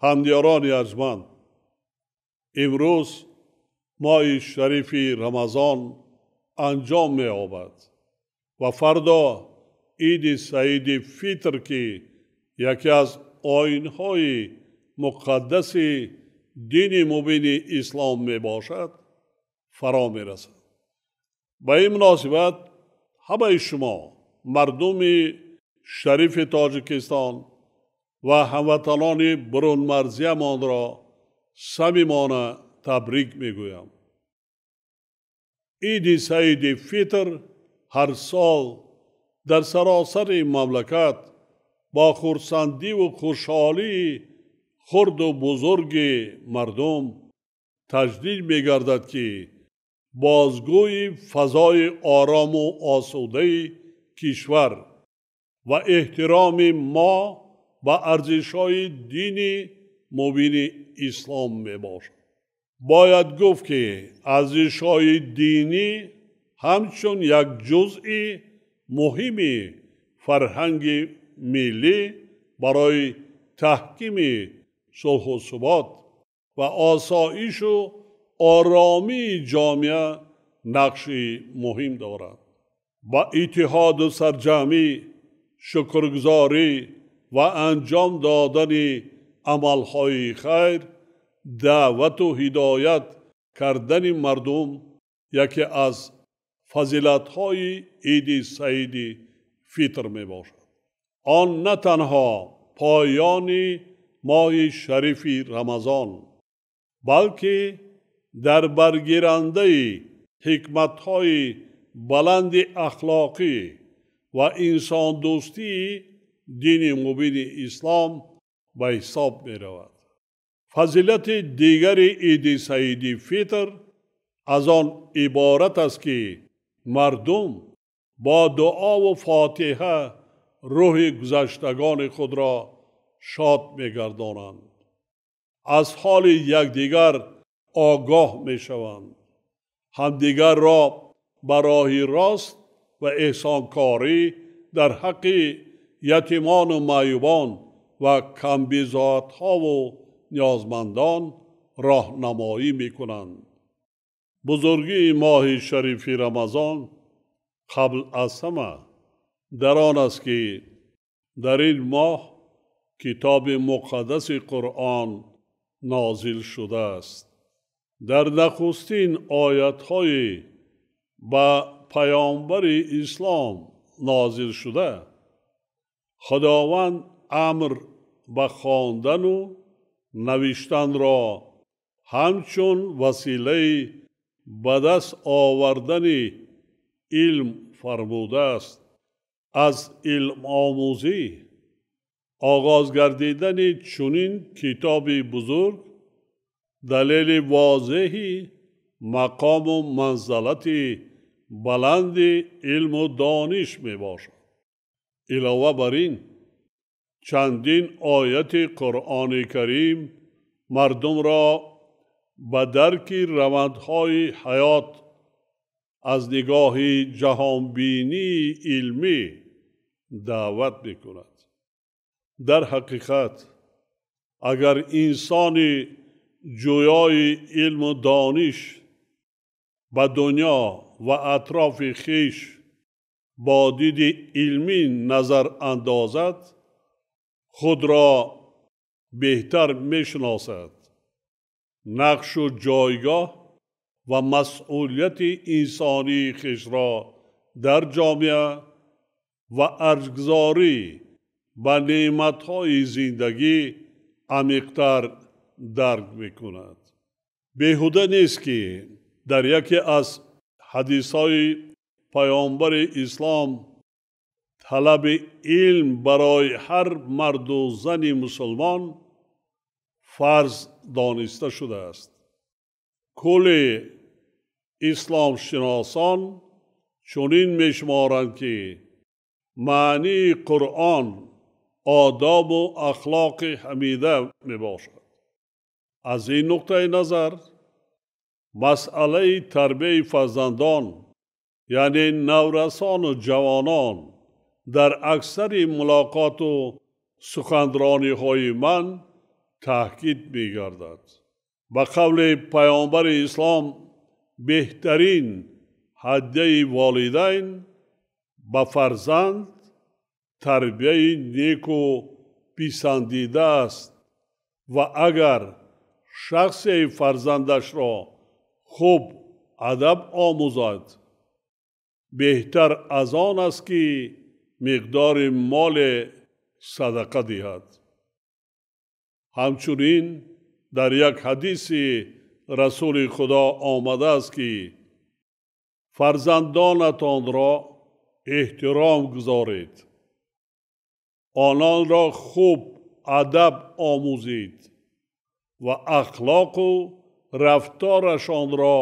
Ҳамдиёрони арҷманд, имрӯз моҳи шарифи Рамазон анҷом меёбад ва фардо Иди Саиди Фитр, ки яке аз оинҳои муқаддаси дини мубини ислом мебошад, фаро мерасад. Ба ин муносибат ҳамаи шумо, мардуми шарифи Тоҷикистон ва ҳамватанони бурунмарзиямонро самимона табрик мегӯям. Иди Саиди Фитр ҳар сол дар саросари мамлакат бо хурсандиву хушҳолии хурду бузурги мардум таҷлил мегардад, ки бозгӯи фазои орому осудаи кишвар ва эҳтироми мо ба арзишҳои дини мубини ислом мебошад. Бояд гуфт, ки арзишҳои динӣ ҳамчун як ҷузъи муҳими фарҳанги миллӣ барои таҳкими сулҳу субот ва осоишу оромии ҷомеа нақши муҳим дорад. Ба иттиҳоду сарҷамъӣ, шукргузорӣ ва анҷом додани амалҳои хайр, даъвату ҳидоят кардани мардум яке аз фазилатҳои Иди Саиди Фитр мебошад. Он на танҳо поёни моҳи шарифи Рамазон, балки дар баргирандаи ҳикматҳои баланди ахлоқӣ ва инсондӯстии дини мубини ислом ба ҳисоб меравад. Фазилати дигари Иди Саиди Фитр аз он иборат аст, ки мардум бо дуову фотиҳа рӯҳи гузаштагони худро шод мегардонанд, аз ҳоли якдигар огоҳ мешаванд, ҳамдигарро ба роҳи рост ва эҳсонкорӣ дар ҳаққи ятимону маъюбон ва камбизоатҳову ниёзмандон роҳнамоӣ мекунанд. Бузургии моҳи шарифи Рамазон қабл аз ҳама дар он аст, ки дар ин моҳ китоби муқаддаси Қуръон нозил шудааст. Дар нахустин оятҳои ба паёмбари ислом нозил шуда, Худованд амр ба хондану навиштанро ҳамчун василаи ба даст овардани илм фармудааст. Аз илмомӯзӣ оғоз гардидани чунин китоби бузург далели возеҳи мақому манзалати баланди илму дониш мебошад. Илова бар ин, чандин ояти Қуръони Карим мардумро ба дарки равандҳои ҳаёт аз нигоҳи ҷаҳонбинии илмӣ даъват мекунад. Дар ҳақиқат, агар инсони ҷӯёи илму дониш ба дунё ва атрофи хеш бо диди илмӣ назар андозад, худро беҳтар мешиносад, нақшу ҷойгоҳ ва масъулияти инсонии хешро дар ҷомеа ва арҷгузорӣ ба неъматҳои зиндагӣ амиқтар дарк мекунад. Беҳуда нест, ки дар яке аз ҳадисҳои паёмбари ислом талаби илм барои ҳар марду зани мусулмон фарз дониста шудааст. Кулли исломшиносон чунин мешуморанд, ки маънии Қуръон одобу ахлоқи ҳамида мебошад. Аз ин нуқтаи назар масъалаи тарбияи фарзандон, яъне наврасону ҷавонон, дар аксари мулоқоту суханрониҳои ман таъкид мегардад. Ба қавли Паёмбари Ислом, беҳтарин ҳадяи волидайн ба фарзанд тарбияи неку писандида аст ва агар шахсе фарзандашро хуб адаб омӯзад, беҳтар аз он аст, ки миқдори моле садақа диҳад. Ҳамчунин дар як ҳадиси Расули Худо омадааст, ки фарзандонатонро эҳтиром гузоред, ононро хуб адаб омӯзед ва ахлоқу рафторашонро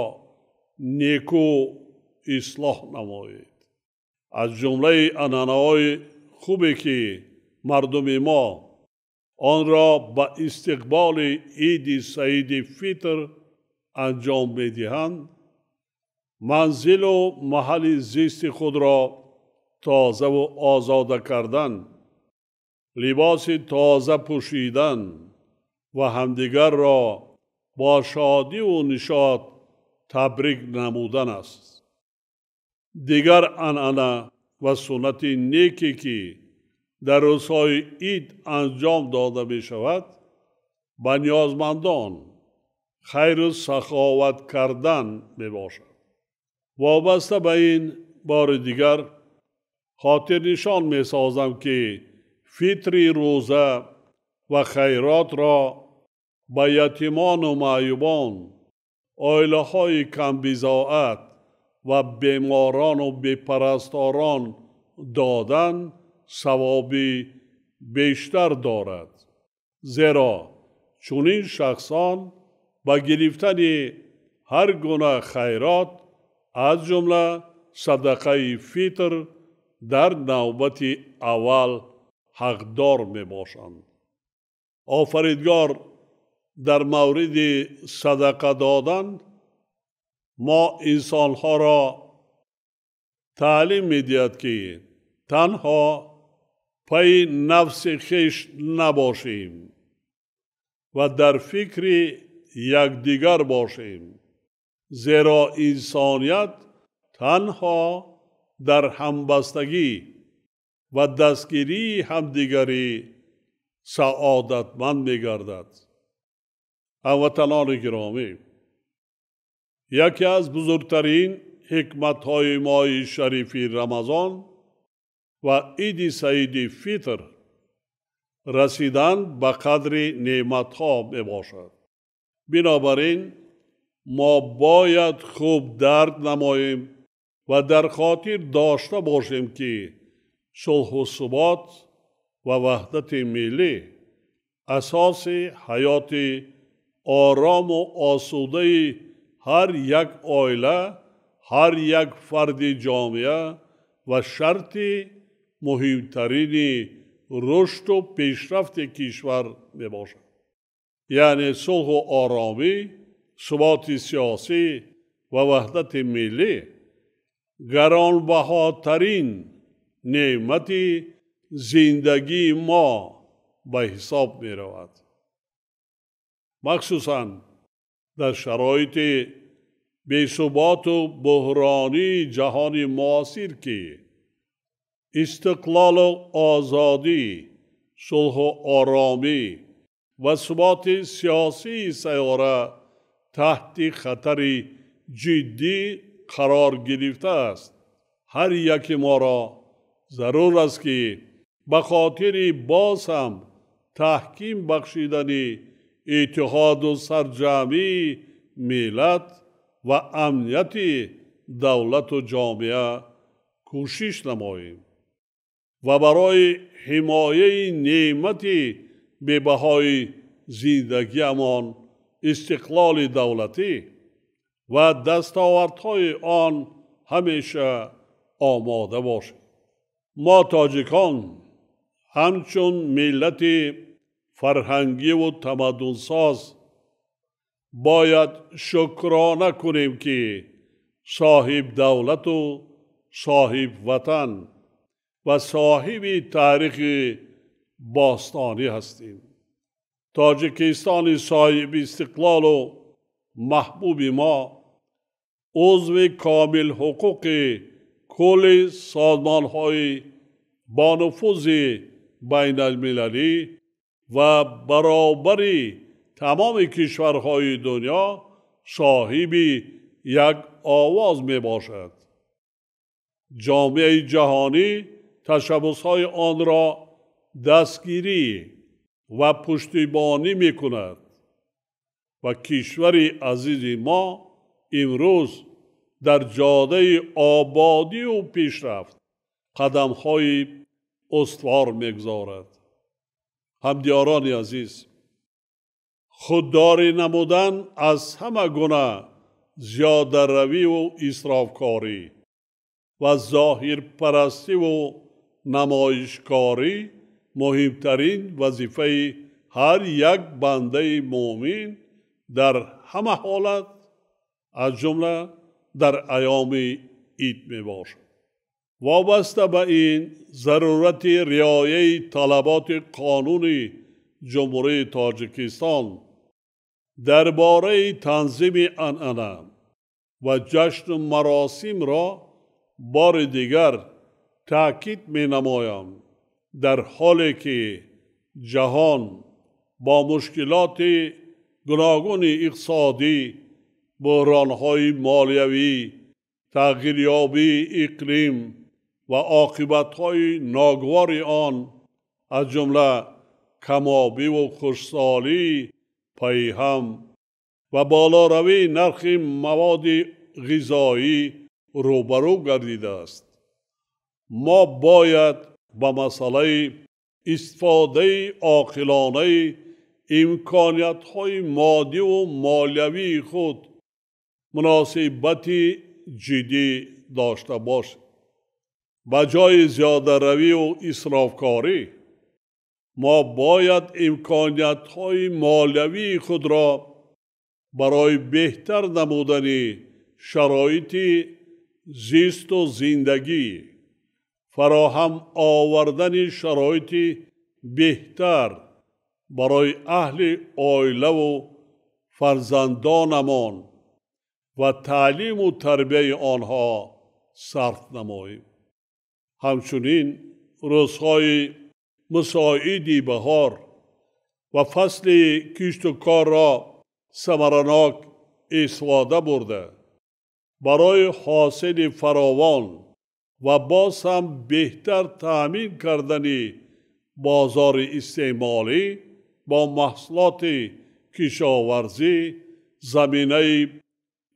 неку ислоҳ намоед. Аз ҷумлаи анъанаҳои хубе, ки мардуми мо онро ба истиқболи Иди Саиди Фитр анҷом медиҳанд, манзилу маҳалли зисти худро тозаву озода кардан, либоси тоза пӯшидан ва ҳамдигарро бо шодиву нишот табрик намудан аст. Дигар анъана ва суннати неке, ки дар рӯзҳои ид анҷом дода мешавад, ба ниёзмандон хайру саховат кардан мебошад. Вобаста ба ин бори дигар хотирнишон месозам, ки фитри рӯза ва хайротро ба ятимону маъюбон, оилаҳои камбизоат ва беморану бепарасторон додан савоби бештар дорад, зеро чунин шахсон ба гирифтани ҳар гуна хайрот, аз ҷумла садақаи фитр, дар навбати аввал ҳақдор мебошанд. Офаридгор дар мавриди садақа додан мо инсонҳоро таълим медиҳад, ки танҳо пайи нафси хеш набошем ва дар фикри якдигар бошем, зеро инсоният танҳо дар ҳамбастагӣ ва дастгирии ҳамдигарӣ саодатманд мегардад. Ҳамватанони гиромӣ, яке аз бузургтарин ҳикматҳои моҳи шарифи Рамазон ва Иди Саиди Фитр расидан ба қадри неъматҳо мебошад. Бинобар ин мо бояд хуб дарк намоем ва дар хотир дошта бошем, ки сулҳу субот ва ваҳдати миллӣ асоси ҳаёти орому осудаи ҳар як оила, ҳар як фарди ҷомеа ва шарти муҳимтарини рушду пешрафти кишвар мебошад. Яъне сулҳу оромӣ, суботи сиёсӣ ва ваҳдати миллӣ гаронбаҳотарин неъмати зиндагии мо ба ҳисоб меравад. Махсусан дар шароити бесуботу буҳронии ҷаҳони муосир, ки истиқлолу озодӣ, сулҳу оромӣ ва суботи сиёсии сайёра таҳти хатари ҷиддӣ қарор гирифтааст, ҳар яки моро зарур аст, ки ба хотири боз ҳам таҳким бахшидани иттиҳоду сарҷамъии миллат ва амнияти давлату ҷомеа кӯшиш намоем ва барои ҳимояи неъмати бебаҳои зиндагиамон, истиқлоли давлатӣ ва дастовардҳои он ҳамеша омода бошем. Мо тоҷикон ҳамчун миллати фарҳангиву тамаддунсоз бояд шукрона кунем, ки соҳибдавлату соҳибватан ва соҳиби таърихи бостонӣ ҳастем. Тоҷикистони соҳибистиқлолу маҳбуби мо узви комилҳуқуқи кулли созмонҳои бонуфузи байналмилалӣ ва баробари тамоми кишварҳои дунё соҳиби як овоз мебошад. Ҷомеаи ҷаҳонӣ ташаббусҳои онро дастгирӣ ва пуштибонӣ мекунад ва кишвари азизи мо имрӯз дар ҷодаи ободию пешрафт қадамҳои устувор мегузорад. Ҳамдиёрони азиз, худдорӣ намудан аз ҳама гуна зиёдаравиву исрофкорӣ ва зоҳирпарастиву намоишкорӣ муҳимтарин вазифаи ҳар як бандаи муъмин дар ҳама ҳолат, аз ҷумла дар айёми ид мебошад. Вобаста ба ин зарурати риояи талаботи қонуни Ҷумҳурии Тоҷикистон дар бораи танзими анъана ва ҷашну маросимро бори дигар таъкид менамоям. Дар ҳоле ки ҷаҳон бо мушкилоти гуногуни иқтисодӣ, буҳронҳои молиявӣ, тағйирёбии иқлим ва оқибатҳои ногувори он, аз ҷумла камобиву хушсолии пайҳам ва болоравии нархи маводи ғизоӣ рӯбарӯ гардидааст, мо бояд ба масъалаи истифодаи оқилонаи имкониятҳои моддиву молиявии худ муносибати ҷиддӣ дошта бошем. Ба ҷои зиёдаравию исрофкорӣ мо бояд имкониятҳои молиявии худро барои беҳтар намудани шароити зисту зиндагӣ, фароҳам овардани шароити беҳтар барои аҳли оилаву фарзандонамон ва таълиму тарбияи онҳо сарф намоем. Ҳамчунин рӯзҳои мусоиди баҳор ва фасли кишту корро самаранок истифода бурда, барои ҳосили фаровон ва боз ҳам беҳтар таъмин кардани бозори истеъмолӣ бо маҳсулоти кишоварзӣ заминаи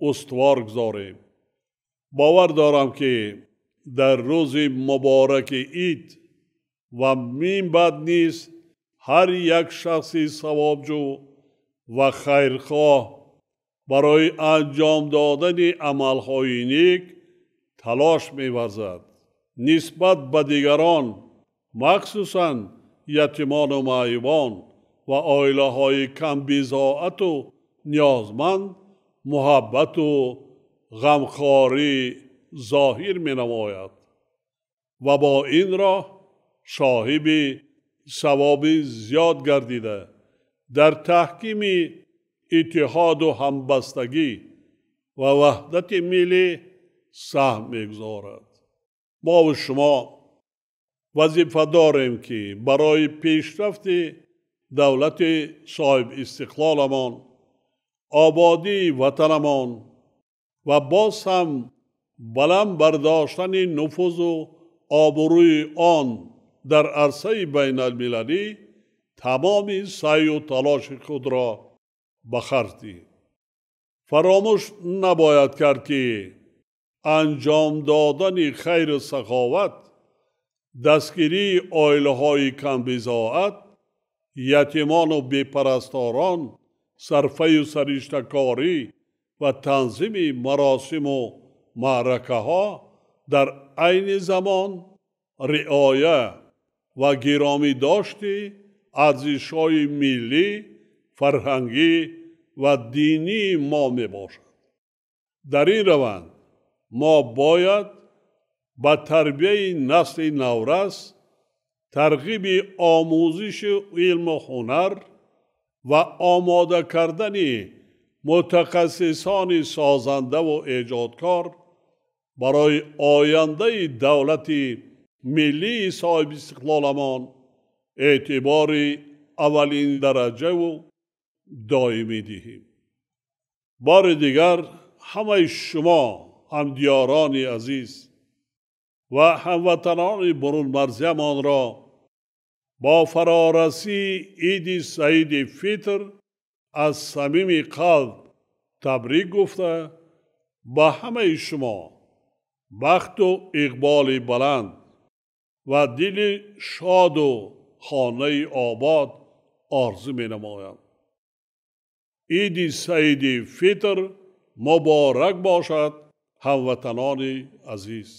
устувор гузорем. Бовар дорам, ки дар рӯзи мубораки ид ва минбаъд низ ҳар як шахси савобҷӯ ва хайрхоҳ барои анҷом додани амалҳои нек талош меварзад. Нисбат ба дигарон, махсусан ятимону маъюбон ва оилаҳои камбизоату ниёзманд муҳаббату ғамхорӣ зоҳир менамояд ва бо ин роҳ соҳиби савоби зиёд гардида, дар таҳкими иттиҳоду ҳамбастагӣ ва ваҳдати миллӣ саҳм мегузорад. Мову шумо вазифа дорем, ки барои пешрафти давлати соҳибистиқлоламон, ободии ватанамон ва боз ҳам баланд бардоштани нуфузу обрӯи он дар арсаи байналмилалӣ тамоми саъю талоши худро ба харҷ диҳем. Фаромӯш набояд кард, ки анҷом додани хайру саховат, дастгирии оилаҳои камбизоат, ятимону бепарасторон, сарфаю сариштакорӣ ва танзими маросиму маъракаҳо дар айни замон риоя ва гиромӣ дошти арзишҳои миллӣ, фарҳангӣ ва динии мо мебошад. Дар ин раванд мо бояд ба тарбияи насли наврас, тарғиби омӯзиши илму ҳунар, Ва омода кардани мутахассисони созандаву эҷодкор барои ояндаи давлати миллии соҳибистиқлоламон эътибори аввалиндараҷаву доимӣ диҳем. Бори дигар ҳамаи шумо ҳамдиёрони азиз ва ҳамватанони бурунмарзиямонро бо фарорасии Иди Саиди Фитр аз самими қалб табрик гуфта, ба ҳамаи шумо бахту иқболи баланд ва дили шоду хонаи обод орзу менамоям. Иди Саиди Фитр муборак бошад, ҳамватанони азиз!